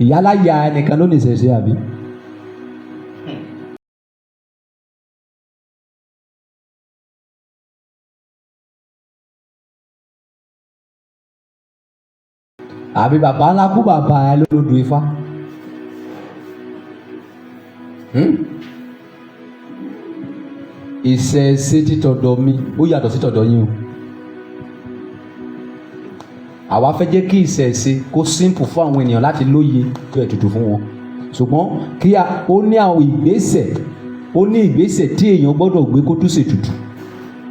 Ìyáláyà ẹnìkan ló ní ìṣẹ̀ṣe, àbí? Àbí bàbá ńlá kú bàbá ẹ ló lódù Ifá? Ìṣẹ̀ṣe títọ̀dọ̀ mi, ó yàtọ̀ sí tọ̀dọ̀ yín o. Àwa fẹ́ jẹ́ kí ìṣẹ̀ṣe kó simple fún àwọn ènìyàn láti lóye tó ètùtù fún wọn, ṣùgbọ́n kí a ó ní àwọn ìgbésẹ̀, ó ní ìgbésẹ̀ tí èèyàn gbọ́dọ̀ gbé kó tún ṣètùtù.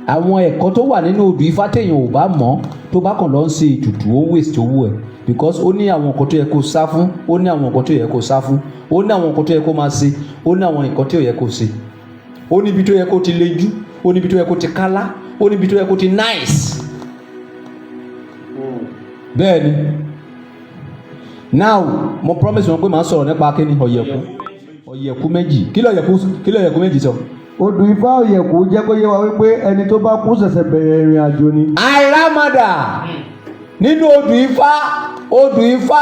Àwọn ẹ̀kọ́ tó wà nínú odù Ifá, téèyàn ò bá mọ̀, tó bá kàn lọ ń ṣe ètùtù, ó ń waste owó ẹ̀, because ó ní àwọn nǹkan tó yẹ kó sá fún, ó ní àwọn nǹkan tó yẹ kó sá fún, ó ní àwọn nǹkan tó yẹ kó máa ṣe, ó ní àwọn nǹkan tó yẹ kó ṣe, ó níbi tó yẹ kó ti lejú, ó níbi tó yẹ kó ti kálá, ó níbi tó yẹ kó ti nice. Bẹ́ẹ̀ ni. Now, mo promise wọn pé màá sọ̀rọ̀ nípa kíni? Ọ̀yẹ̀kú, ọ̀yẹ̀kú méjì. Kí lọ̀yẹ̀kú, kí lọ̀yẹ̀kú méjì sọ? Odù Ifá Ọ̀yẹ̀kú jẹ́ kó yé wa wípé ẹni tó bá kú ṣẹ̀ṣẹ̀ bẹ̀rẹ̀ ìrìn àjò ni. Àìrámàdà nínú odù Ifá, odù Ifá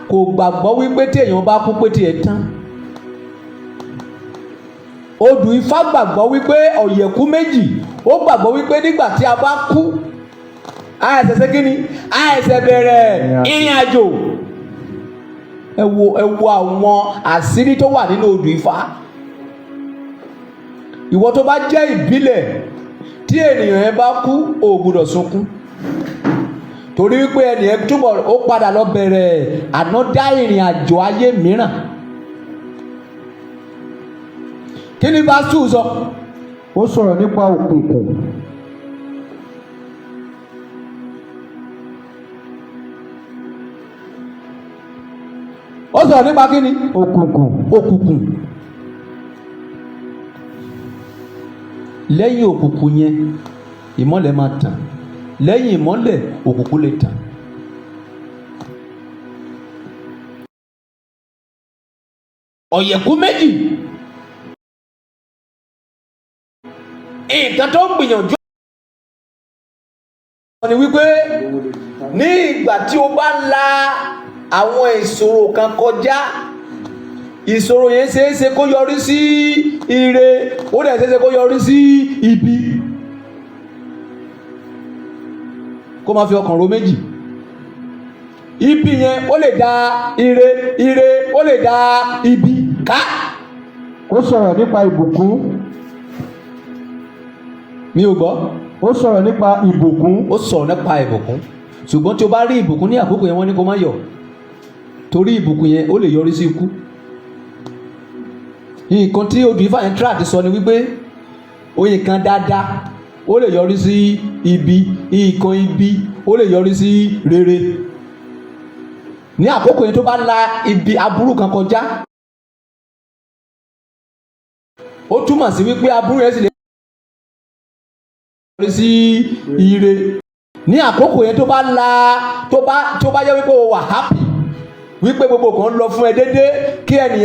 kò gbàgbọ́ wípé tí èèyàn bá kú pé tí ẹ tán. Odù Ifá gbàgbọ́ wípé ọ̀yẹ̀kú méjì, ó gbàgbọ́ wípé nígbà tí a bá kú, a ṣẹ̀ṣẹ̀ kí ni? A ṣẹ̀ṣẹ̀ bẹ̀rẹ̀ ìrìn àjò. Ẹ wo, ẹ wo àwọn àṣírí tó wà nínú odù Ifá. Ìwọ tó bá jẹ́ ìbílẹ̀, tí ènìyàn yẹn bá kú, ò gbúdọ̀ sunkún, torí wípé ẹnì yẹn túbọ̀ ó padà lọ bẹ̀rẹ̀ ànádá ìrìn àjò ayé mìíràn. Kí ni verse 2 sọ? Ó sọ̀rọ̀ nípa òkùnkùn. Ó sọ̀rọ̀ nípa kí ni? Òkùnkùn. Òkùnkùn. Lẹ́yìn òkùnkùn yẹn, ìmọ́lẹ̀ máa tàn. Lẹ́yìn ìmọ́lẹ̀, òkùnkùn lè tàn. Ọ̀yẹ̀kú méjì, nǹkan tó ń gbìyànjú ni wípé ní ìgbà tí o bá la àwọn ìṣòro kan kọjá, ìṣòro yẹn ṣeé ṣe kó yọrí sí ire, ó dẹ̀ ṣeé ṣe kó yọrí sí ibi. Kó máa fi ọkàn ro méjì. Ibi yẹn, ó lè da ire, ire ó lè da ibi ká. Ó sọ̀rọ̀ nípa ìbùkún. Mi ò gbọ́. Ó sọ̀rọ̀ nípa ìbùkún. Ó sọ̀rọ̀ nípa ìbùkún, ṣùgbọ́n tí o bá rí ìbùkún ní àkókò yẹn, wọ́n ní kó má yọ̀, torí ìbùkún yẹn, ó lè yọrí sí ikú. Nǹkan tí odù Ifá yẹn tíra ti sọ ni wípé oyin kan dáadáa, ó lè yọrí sí ibi, nǹkan ibi ó lè yọrí sí rere. Ní àkókò yẹn, tó bá la ibi aburú kan kọjá, ó túmọ̀ sí wípé aburú yẹn sì lè yọrí sí ire. Ní àkókò yẹn, tó bá la tó bá yẹ wípé o wà happy, wípé gbogbo kan ń lọ fún ẹ déédéé, kí ẹnìyẹn.